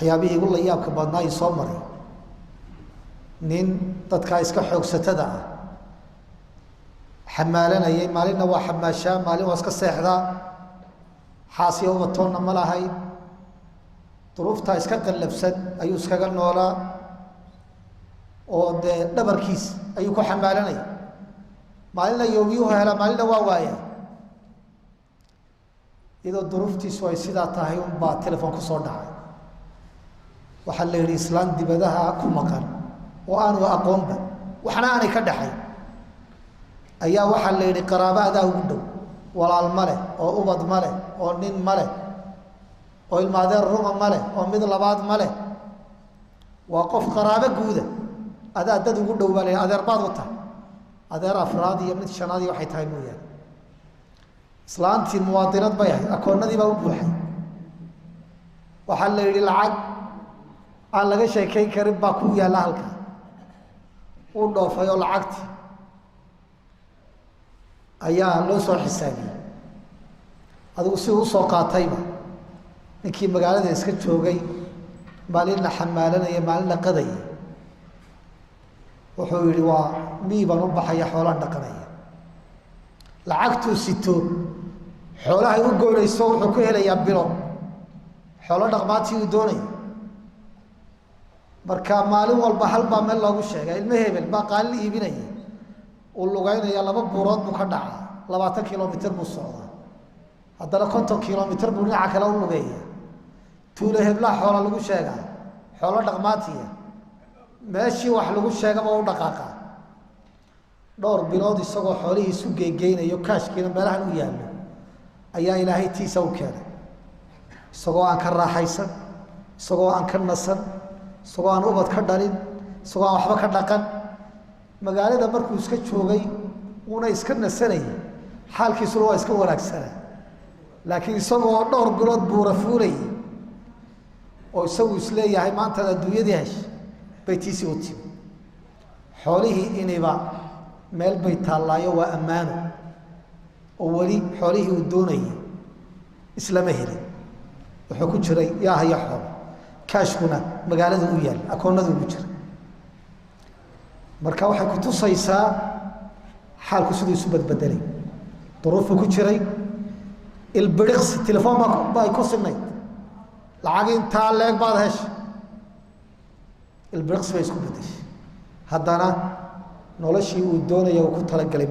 Waxyaabihii igu la yaabka badnaa i soo maray, nin dadkaa iska xoogsatada ah, xamaalanayay, maalinna waa xamaashaa, maalin waa iska seexdaa, xaasiya ubatoonna ma lahayn, duruuftaa iska qallabsan ayuu iskaga noolaa, oo dee dhabarkiis ayuu ku xamaalanaya. Maalinna yoomiyuhu helaa, maalinna waa waaya. Iyadoo duruuftiisu ay sidaa tahay unbaa telefon kusoo dhacay. Waxaa la yihi islaan dibadaha ku maqan oo aanu aqoonba, waxna aanay ka dhaxayn, ayaa waxaa la yihi qaraabo adaa ugu dhow, walaal ma leh, oo ubad ma leh, oo nin ma leh, oo ilmaadeer ruma ma leh, oo mid labaad ma leh, waa qof qaraabo guuda, adaa dad ugu dhow baa la yidhi, adeer baad u tahay, adeer afraad iyo mid shanaad iyo waxay tahay mooyaane. Islaantii muwaadinad bay ahayd, akoonadii baa u buuxay. Waxaa la yidhi lacag aan laga sheekayn karin baa ku yaalla halka. Uu dhoofay oo lacagtii ayaa loo soo xisaabiyey. Adigu si usoo qaatayba, ninkii magaalada iska joogay, maalinna xamaalanaya, maalinna qadaya, wuxuu yihi waa mii baan u baxaya, xoolaan dhaqanaya. Lacagtuu sito xoolahay u goynayso wuxuu ku helayaa bilo xoolo dhaqmaatii uu doonayo. Marka maalin walba hal baa meel loogu sheega, ilmo hebel baa qaalin iibinaya. Uu lugeynaya, laba buurood buu ka dhacaa, 20 kilomitr buu socdaa, haddana 50 kilomitr buu dhinaca kale u lugeeya. Tuulo heblaa xoola lagu sheegaa, xoolo dhaqmaatiya. Meeshii wax lagu sheegaba u dhaqaaqa. Dhowr bilood isagoo xoolihii isu geegeynayo, kaashkiina meelahan u yaallo, ayaa Ilaahay tiisa u keenay, isagoo aan ka raaxaysan, isagoo aan ka nasan, isagoo aan ubad ka dhalin, isagoo aan waxba ka dhaqan. Magaalada markuu iska joogay wuuna iska nasanayay, xaalkiisuna waa iska wanaagsana, laakiin isagoo dhowr bilood buura fuulayay oo isagu isleeyahay maantaad adduunyadii heshay, bay tiisii u timi. Xoolihii iniba meel bay taallaayo, waa ammaano, oo weli xoolihii uu doonayay islama helin. Wuxuu ku jiray yaa haya xoolo, kaashkuna magaalada u yaal, akoonada ugu jira. Marka waxay kutusaysaa xaalku siduu isu badbedelay. Duruufuu ku jiray, ilbiriqsi telefoon baa ay ku sinayd, lacag intaa leeg baad heshay, ilbiriqsi bay isku bedeshay. Haddana noloshii uu doonaya uu ku talagalay.